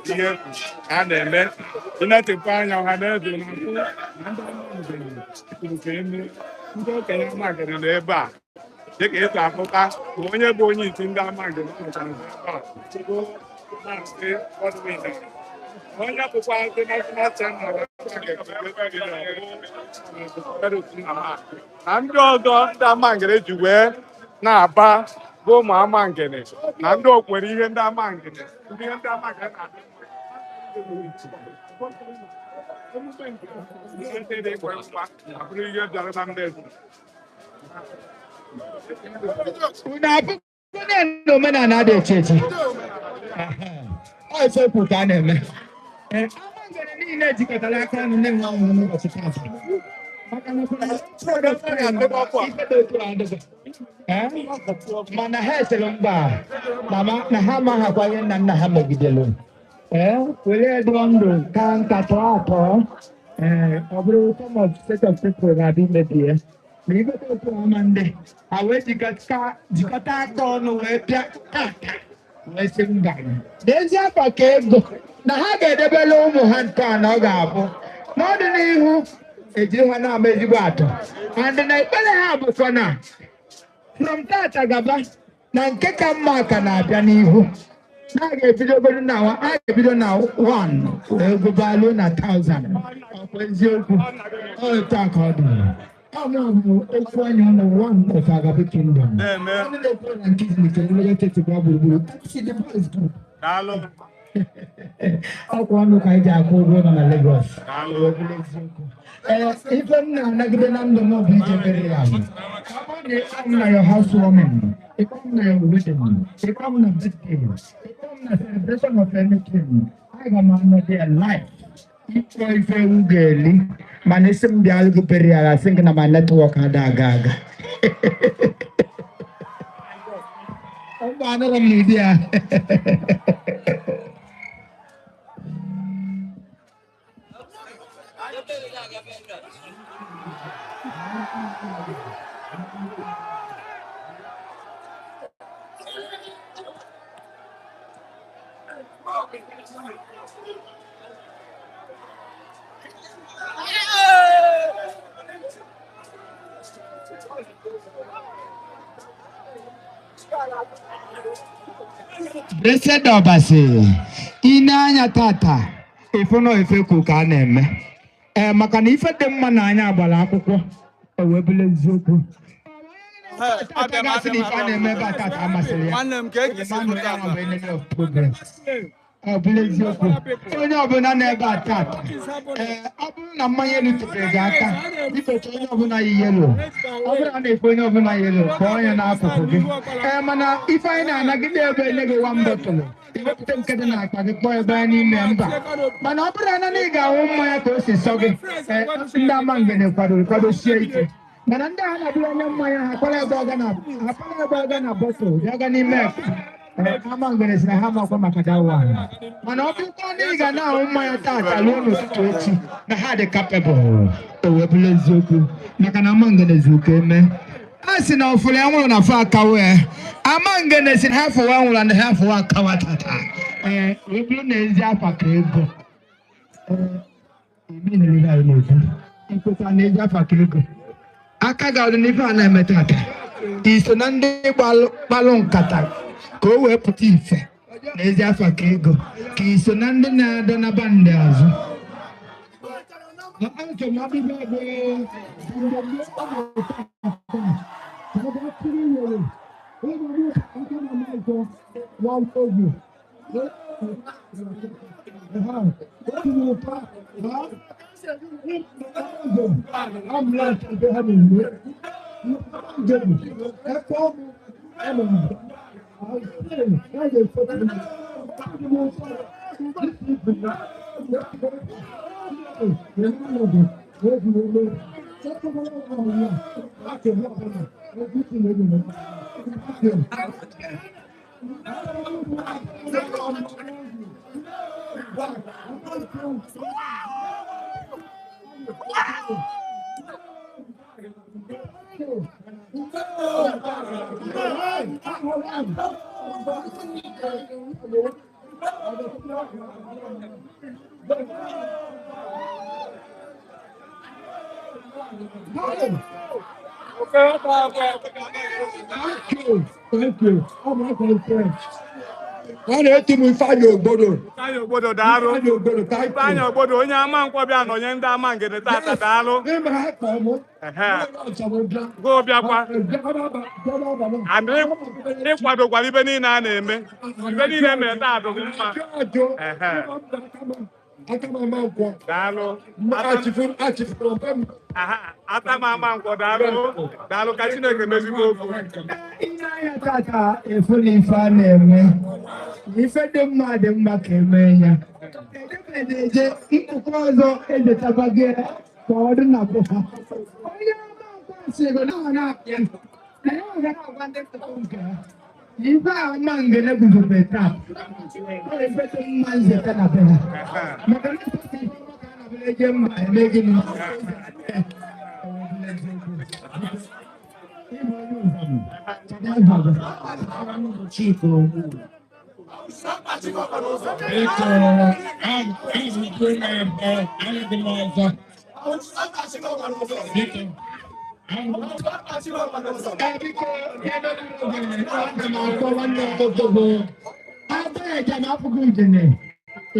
Ihe a na-eme ịnetịpụ anya ọha na eze na-atụ na ndị Amangene kwuru ka eme ndị okenye Amangene nọ ebe a, dịka esi afụta bụ onye bụ onye isi ndị Amangene nọchara ebe a bụ Maazị Godwin, onye bụkwa ndị national chairman na ndị ọzọ ndị Amangene ji wee na-aba bụ ụmụ Amangene na ndị okwere ihe ndị Amangene, ndị ihe ndị Amangene na-adị ihe ndị dị ekwe mkpa abụrụ ihe bịara na mmezu. Unu abụgo na omenala dị echi echi. Ọ ife ekwu ka a na-eme. Ee, Amangene niile jikọtara aka ọnụ na-enwe ọṅụ n'ụbọchị taata. Maka na ife dị otu a adịghị. Ee, mana ha esere mgba mama na ha amaghakwa ihe nna nna ha megidere. Ee, were dụọ ndụ ka nka tọọ atọ. Ee, ọ bụrụ some of set of people ga-abịa imebi ya. Ma ife dị otu a ama ndị ha wee jikọta aka ọnụ wee bịa tata wee sị mba, n'ezi afa ka ego na ha ga-edebere ụmụ ha nke a na ọ ga-abụ n'ọdịnihu ejiri ha na-ama ezigbo atụ. And na ekpere ha bụkwa na from tata gaba na nke ka mma ka na-abịa n'ihu, na a ga-ebidogoro na a ga-ebido na 1 wee gụbalụ na 1000. Ọkwa eziokwu? Ọ etu a ka ọ dị. Ọ mụ bụ okwu anya ọnụ one of Agape Kingdom. Na-eme. Ọnụ na-ekwu na nke izi nke Lagos State gba gburugburu. See the boys group. Daalụ. Ọkwa ọnụ ka anyị ji akwụ ụgwọ nọ na Lagos. Daalụ. Ọ bụrụ eziokwu. Ee, ife m na-anagide na ndụ m bụ ije mere ya. Ọ bụrụ na ịkpọ m na your housewarming, ịkpọ m na your wedding, ịkpọ m na birthday, ịkpọ m na celebration of anything, aga m anọ there live. Ịkpọ ife ewu ga-eli, mana isi m bịa alụgụ burial, asị gị na my network ada aga aga. Mba, anọrọ m n'ụdị ya. Blessed Obasi, ị na-anya tata ife nọ ife kwu ka a na-eme. Ee, maka na ife dị mma n'anya agbara akwụkwọ o wee bụrụ eziokwu. Tata gasị na ife a na-eme ebe a tata amasịrị ya. Nwanne m ka e gisi Emmanuel pụta ahụ bụ enemy of progress. Ọ bụrụ eziokwu, onye ọbụla na-ebe a tata, ee, ọ bụrụ na mmanya elu tụpere gị aka, biko chọọ onye ọbụla yi yelo. Ọ bụrụ na na-ekwe onye ọbụla yelo, kpọọ ya n'akụkụ gị. Ee, mana ife anyị na-anagide ebe enye gị one bottle, iwepụta nke dị n'akpa gị kpọọ ebe anyị n'ime mba. Mana ọ bụrụ na ị ga-aṅụ mmanya ka o si sọ gị, ee, ndị Amangene kwadoro kwadosie ike. Mana ndị a na-abụrụ anya mmanya ha kpara ebe ọga na ha kpara ebe ọga na bọtụl ya ga n'ime efe. Ee, Amangene si na ha makwa maka that one. Mana ọ bụrụkwa na ị ga na-aṅụ mmanya tata ruo n'ụtụtụ echi na ha dị capable, o wee bụrụ eziokwu maka na Amangene zuru ka eme. A sị na ọfụrụ ya nwụrụ na afọ akawa ya. Amangene si na ha fụwa nwụrụ na ha fụwa akawa tata. Ee, wee bụrụ na ezi afa ka ego. Ee, imi na ihe anyị na-ekwu. Ikweta na ezi afa ka ego. Aka ga-adị n'ife a na-eme tata. Iso na ndị gbalụ nkata ka o wee pụta ife na ezi afa ka ego, ka iso na ndị na-adọnaba ndị azụ. Thank you. Thank you. Oh, my God. A na-eti m Ifeanyị Ogbodo. Ifeanyị Ogbodo daalụ. Ifeanyị Ogbodo, thank you. Ifeanyị Ogbodo onye Amankwọ bịa nọnye ndị Amangene tata daalụ. Ịma ha kpọọ mụ. Ehe. Go bịakwa. And ịkwadokwara ibe niile a na-eme. Ibe niile emere taa dị mma. Ehe. Aka m Amankwọ. Daalụ. Achịfụrụ m. Aha, ata m Amankwọ daalụ. Daalụ ka Chineke mezigbo okwu. Ị na-anya tata efu na ife a na-eme. Ife dị mma dị mma ka eme ya. Edebe na-eje nkwụkwọ ọzọ ejetabago ya ka ọ dị na be ha. Onye Amankwọ sịrị na ọ na-abịa na ya ga na-agwa ndị nkụkọ nke ha. Ife a Amangene guzobe taa, ọ ife dị mma nzeta na be ha. Maka na ife dị mma ka a na-abụla eje mba eme gịnị? Biko, azụgo m ebe alụghị m ọzọ. Biko, Biko, aga m akpọ nwanne m nwoke bụ Abaja na afụgo ijene.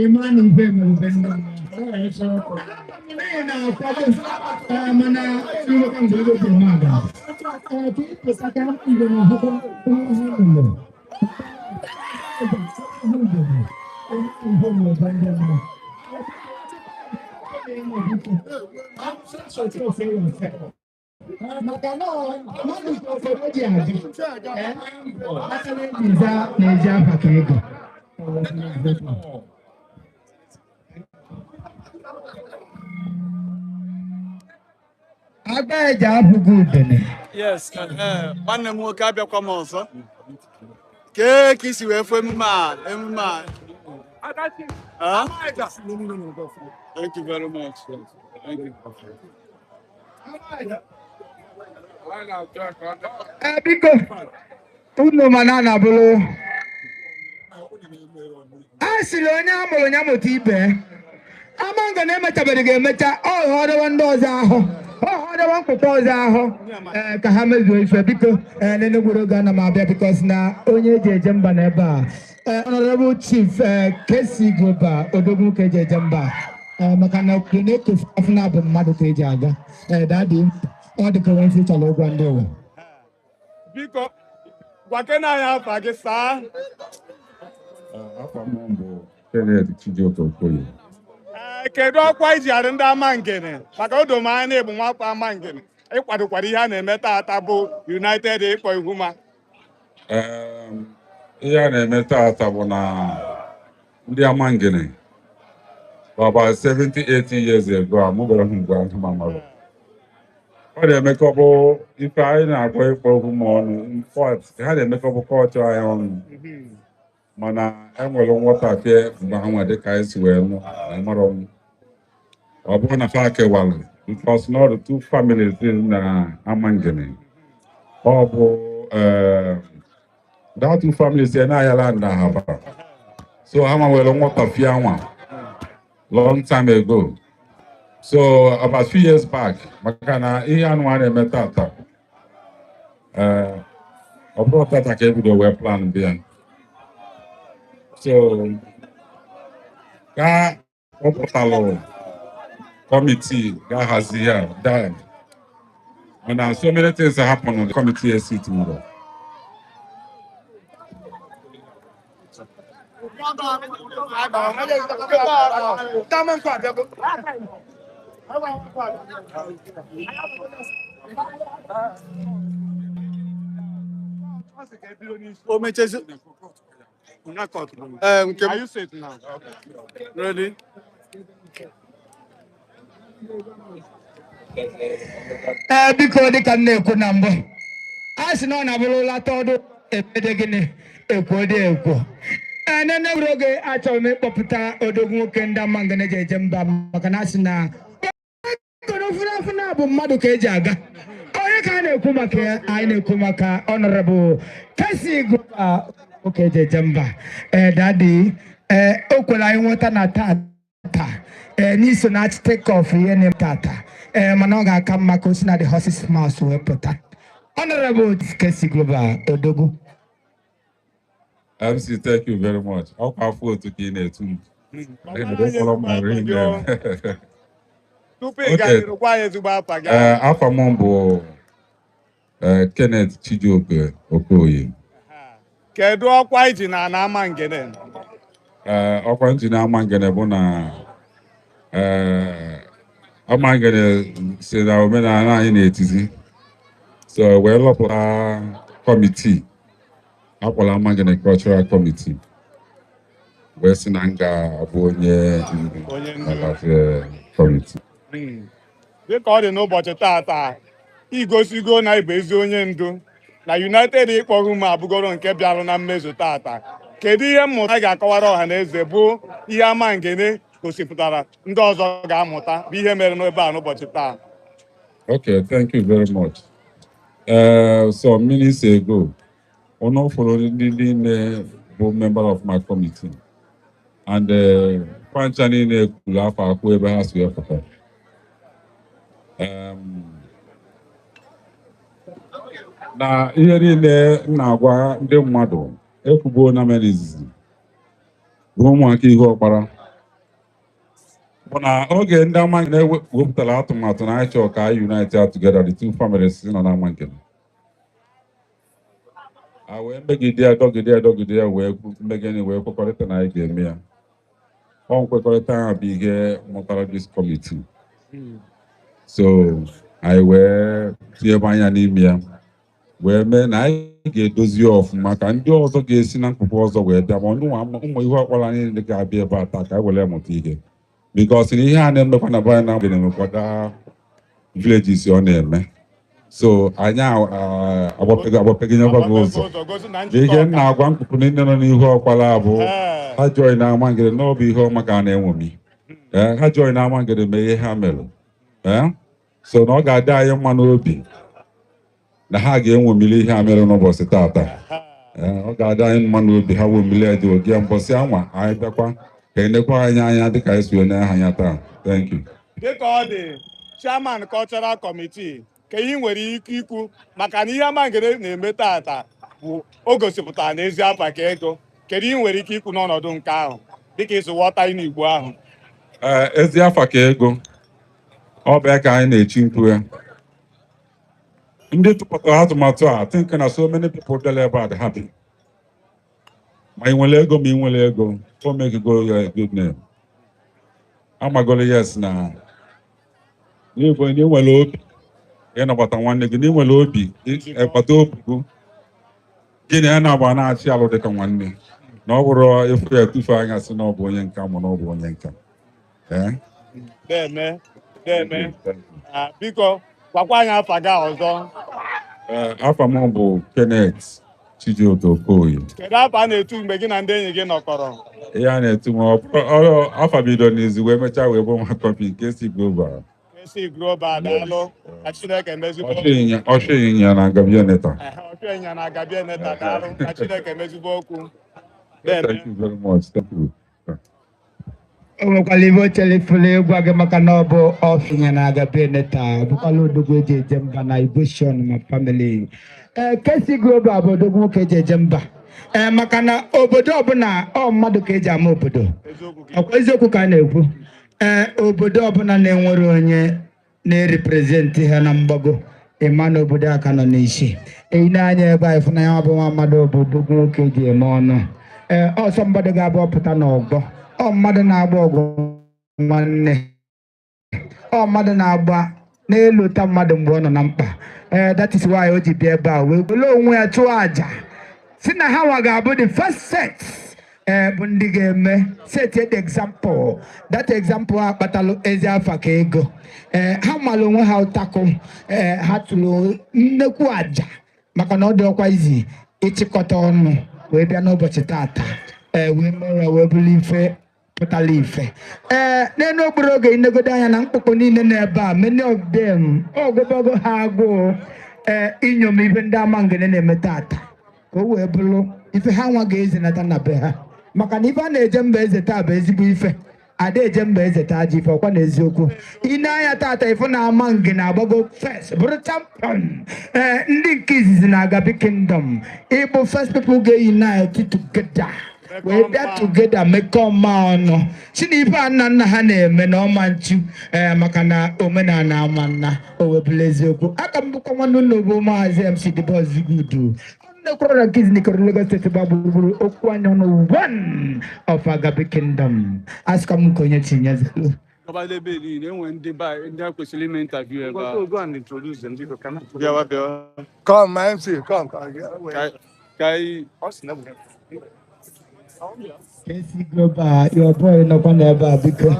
Ịma na ife mere ife ndị mmadụ. N'ihi na akwado, mana ịnwekwa mgbe ego ji eme aga. Ee, ka ịpụta ka mgbe na ahụkwa ihe ha mere. Maka na mmadụ ka o ji adị, aka na-ejiza na-eji afa ka ego. Agbaja abụghị udene. Yes, nwanne m nwoke abịakwa m ọzọ. Kee ka isi wee fụ emume a emume a. Huh? Thank you very much. Ee, biko, unu ma na na-abụrụ a sịrị onye a mụrụ ya mụta ibe. Amangene emechabeghị ga-emecha ọ ghọrọwa ndị ọzọ ahụ, ọ ghọrọwa mkpụkpọ ọzọ ahụ. Ee, ka ha mezuo ife, biko. Ee, n'Enugwu oge ana m abịa because na onye eji eje mba na ebe a, ee, Honorable Chief, ee, Kesi Global, odogwu ka eji eje mba. Ee, maka na obodo na-ekofu afọ na abụ mmadụ ka eji aga. Ee, daddy, ọ dị ka onwe ife chọrọ ịgwa ndị ụwa. Biko, gwakena anyị afa gị saa. Afa m bụ Kenneth Chijioke Okoye. Ee, kedu ọkwa iji arị ndị Amangene? Maka o doo m anya na ịbụ nwafọ Amangene, ịkwadokwara ihe a na-eme taata bụ United Ịkpọ Ihuma. Ihe a na-eme taata bụ na ndị Amangene bụ about 70 80 years ago amụbara ha mgbe ahụ ma mara ọ na-emekọbụ ife anyị na-akpọ ịkpọ okwu ma ọnụ. In fact, ha na-emekọbụ kọlchọ anyị ọnụ, mana enwere nghọtafie mgbe ha nwa dịka anyị si wee nụ na mara m. Ọ bụrụ na fa kewalụ because na ọ dị two families dị na Amangene, ọ bụ that two families ya na-ayala na haba, so ha ma nwere nghọtafie anwa long time ago. So about few years back, maka na ihe anụ a na-eme tata, ọ bụrụ tata ka ebido wee plan bịa, so ka ọ pụtalụ committee ga-ahazi ya then, mana so many things happen on the committee esi tomorrow. O mechezi. Ee, nke Are you set now? Ready? Ee, biko, dịka m na-ekwu na mbụ, a sị na ọ na-abụrụ lata ọdụ emede gịnị ekwo dị ekwo. Ee, nene were oge, achọrọ m ịkpọpụta odogwu nwoke ndị Amangene ji eje mba, maka na a sị na ofuru na bụ mmadụ ka eji aga. Onye ka a na-ekwu maka ya? Anyị na-ekwu maka Honorable Kesi Global, nwoke eji eje mba. Ee, daddy, ee, o kwere anyị nweta na tata, ee, n'iso na take off ihe na tata, ee, mana ọ ga-aka mma ka o si na the horse's mouth wee pụta. Honorable Kesi Global, odogwu. MC, thank you very much. Ọkwa afọ otu ka ị na-etu m. Kpọrọ m rinne. Tupu ị gaa n'iru, gwa anyị ezigbo afa gị. Ee, afa m bụ Kenneth Chijioke Okoye. Kedu ọkwa iji na ana Amangene? Ee, ọkwa nji na Amangene bụ na Amangene si na omenala anyị na-etizi, so wee lọpụta committee akpọrọ Amangene Cultural Committee, wee sị na m ga-abụ onye ndu Onye ndu. Na that committee. Dịka ọ dị n'ụbọchị taata, igosigo na ịbụ ezi onye ndu na United Ịkpọ Ihuma abụgoro nke bịarụ na mmezu taata. Kedu ihe mmụta a ga-akọwara ọha na eze bụ ihe Amangene gosipụtara ndị ọzọ ga-amụta bụ ihe mere n'ebe a n'ụbọchị taa? Okay, thank you very much. Some minutes ago, unu fụrụ ndị niile bụ member of my committee, and pancha niile kwuru afọ akwụ ebe ha si wee pụta. Na ihe niile m na-agwa ndị mmadụ ekwubuo na mere izizi bụ ụmụaka ihe ọkpara bụ na oge ndị Amangene wepụtara atụmatụ na anyị chọrọ ka anyị unite together, the two families nọ na Amangene, a wee megide ya, dọgide ya, dọgide ya, wee megide, wee kwekọrịta na anyị ga-eme ya. Ọ nkwekọrịta ahụ bụ ihe mụtara this committee, so anyị wee tinyebe anya n'ime ya, wee mee na anyị ga-edozi ya ọfụma ka ndị ọzọ ga-esi na mkpụkpụ ọzọ wee bịa, ma ndị ụmụ ihe ọkpara niile ga-abịa ebe a taa, ka anyị were mụta ihe, because na ihe a na-emekwa na be anyị na na-emekwada villages ọ na-eme, so anyị agbapego agbapego nyekwa gị ụzọ. Ụzọ gosi na njikọ Ihe m ọka. na-agwa mkpụkpụ niile nọ n'ihu ọkwara bụ ha join na Amangene na ọ bụ ihe ọma ka a na-enwomi. Ee, ha join na Amangene mee ihe ha mere. Eh? So na ọ ga-adị anyị mma n'obi na ha ga-enwomili ihe a mere n'ụbọchị tata. Ee, ọ ga-adị anyị mma n'obi ha womili ya dị oge mbọsị anwa anyị bịakwa ka enekwa anyị anya dịka anyị si wee nee ha anya taa. Thank you. Dịka ọ dị, chairman cultural committee, ka ihe nwere ike ikwu maka na ihe Amangene na-eme tata bụ o gosipụtara na ezi afa ka ego, kedu ihe nwere ike ikwu n'ọnọdụ nke ahụ dịka isi ghọta ịnụ Igbo ahụ? Ee, ezi afa ka ego, ọ bụ ya ka anyị na-echi mkpu ya. Ndị tụpụtara atụmatụ a, I think na so many people bịara ebe a dị happy. Ma ị nwere ego, ma ị nwere ego, o megigo ya good name. Amagolo, yes, na n'ịbụ na ị nwere obi ịnabata nwanne gị, na ị nwere obi ịkpata obi gị, gị na ya na-agba na-achị alụ dịka nwanne, na ọ bụrụ efu ya etufu anya sị na ọ bụ onye nka ma na ọ bụ onye nka. Ee. Deme, deme. Ah, biko gwakwa anyị afa gị ọzọ. Ee, afa m bụ Kenneth Chijioke Okoye. Kedu afa a na-etu mgbe gị na ndị enyi gị nọkọrọ? Ihe a na-etu m, afa bido n'izu wee mechaa wee bụ nwa kọfị nke si global. Esi Global, daalụ, ka Chineke mezigbo. Ọchị ịnyịnya na Gabia Neta. Ọchụ ịnyịnya na Gabia Neta, daalụ, ka Chineke mezigbo okwu. Deme. Thank you very much. Thank you. O nwekwara ibe o chelifuru ịgwa gị maka na ọ bụ ọfịnya na Agape Neta, bụkwala odogwu eji eje mba na Iboshon ma family. Ee, Kesi Global bụ odogwu nwoke eji eje mba. Ee, maka na obodo ọbụla, ọ mmadụ ka eji ama obodo. Ọkwa eziokwu ka a na-ekwu? Ee, obodo ọbụla na-enwere onye na-erepresent ha na mgbago, ịma na obodo aka nọ n'isi. Eyi na-anya ebe a ịfụnanya bụ nwa mmadụ, bụ odogwu nwoke eji eme ọnụ. Ee, ọsọ mmadụ ga-abụ ọpụta n'ọgbọ, ọ mmadụ na-agba ọgụ nwanne, ọ mmadụ na-agba n'elu ta mmadụ mgbe ọ nọ na mkpa. Ee, that is why o ji bịa ebe a wee were onwe ya chụọ àjà si na ha nwa ga-abụ the first set, ee, bụ ndị ga-eme set the example. That example a kpatalụ ezi afa ka ego. Ee, ha mara onwe ha ụtakụ. Ee, ha tụrụ nnekwu àjà maka na ọ dị ọkwa izi ịchịkọta ọnụ wee bịa n'ụbọchị tata, ee, wee mee ya wee bụrụ ife pụtara ife. Ee, n'elu okporo oge inegodo anya na mkpụkpụ niile n'ebe a, many of them ọgụbago ha agụụ, ee, inyom ife ndị Amangene na-eme tata, ka o wee bụrụ ife ha nwa ga-ezinata na be ha, maka na ife a na-eje mba eze taa bụ ezigbo ife. Ada eje mba eze taa ji ife ọkwa na eziokwu. Ine anya tata, ife na Amangene agbago first bụrụ champion, ee, ndị nke izizi na Agabi Kingdom ịbụ first people ga-unite together wee bịa together mekọọ mma ọnụ si na ife a nna nna ha na-eme na ọma nchu. Ee, maka na omenala ama nna o webụla eziokwu. Aka m bụkwa nwanne unu bụ Maazị MC The Boss Good nnekwara na nke izinikọrọ Lagos State gba gburugburu okwu anya ọnụ, one of Agabi Kingdom. Asịkwa m nke onye tinyezelu. Gọbala ebe niile enwe ndị be anyị, ndị a kwesịrị ime interview ebe a. Go, go and introduce them. Biko, bịawa, bịawa. Come, my MC, come. Come. Ka anyị Kesi Global, your boy nọkwa n'ebe a. Biko,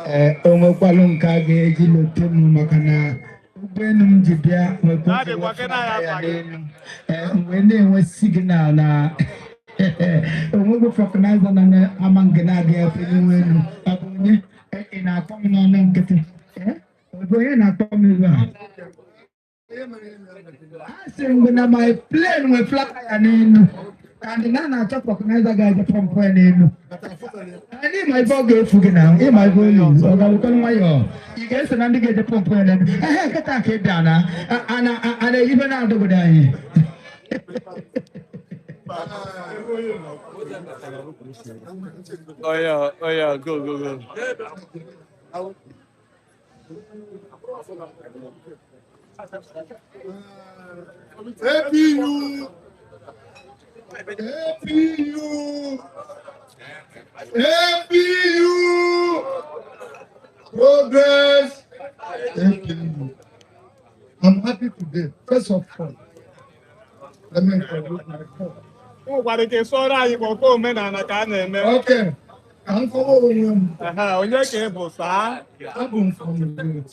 ee, o nwekwalụ nke a ga-eji lote m maka na ụgbọelu m ji bịa nwekwa Daddy, gwa gị na ya ya afa gị. n'elu. Ee, mgbe na-enwe signal na onwego vulcanizer nọ n'ama nke na-aga efe n'ụgbọelu elu. Ọ bụ onye ị na-akpọ m n'ọnụ nkịtị? Ee, ọ bụ onye na-akpọ m ebe a? A sị m gị na my plane nwe fly ya n'elu and na na-achọ vulcanizer ga-eje pump ya n'elu. Anyị ma ife ọ ga-efu gị na ịma ife olu ọ ga-awụkọ nwayọọ. Ị ga-eso na ndị ga-eje pump ya n'elu. Ehe, nkịta ka ị bịa na a na-eyife na-adọgodo anyị. Oh yeah, oh yeah, go, go, go. APU! APU! APU! Progress! APU. I'm happy today. First of all, let me introduce myself. O nwekwara ike sụọrọ anyị kwa omenala ka a na-eme. Okay. Ka m kọwa onwe m. Aha, onye ka ị bụ saa? Abụ m from the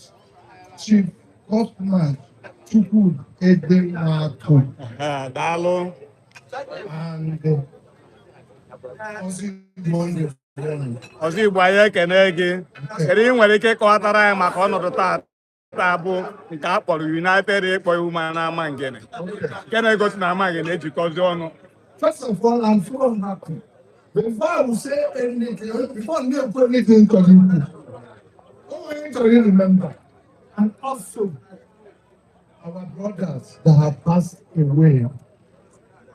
Chief Hoffman Chukwud Edenwatụ. Aha, daalụ. And Ozigbo Ndụ. Ọzọ Igbo, anyị ekene gị. Kedu ihe ị nwere ike ịkọwatara anyị maka ọnọdụ taa? Taa bụ nke a kpọrọ United Ịkpọ Ihu na Amangene, nke na-egosi na Amangene ejikọzi ọnụ. First of all, I'm so happy. Before I will say anything, before I put anything to you, only to you remember, and also our brothers that have passed away.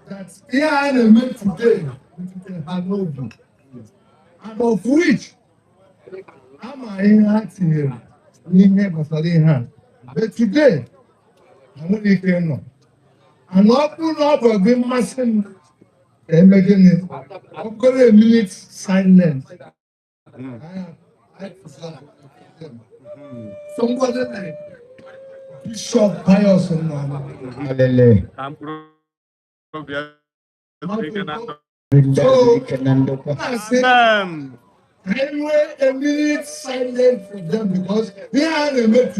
That here I am today, with and of which ama ihe ha tinyere n'ihe gbasara ihe a. But today, enweghị ike ịnọ. And ọ bụrụ na ọ bụ gị mmasị m ka eme gịnị, ọ bụrụ a minute silence. I prefer them. Somebody like Bishop Pius Nnama. Alele. Ka mkpụrụ obi ya zuo ike na ndụ. So, Ike na ndokwa. I say, Amen. I nwee a minute silence for them because ihe a na-eme.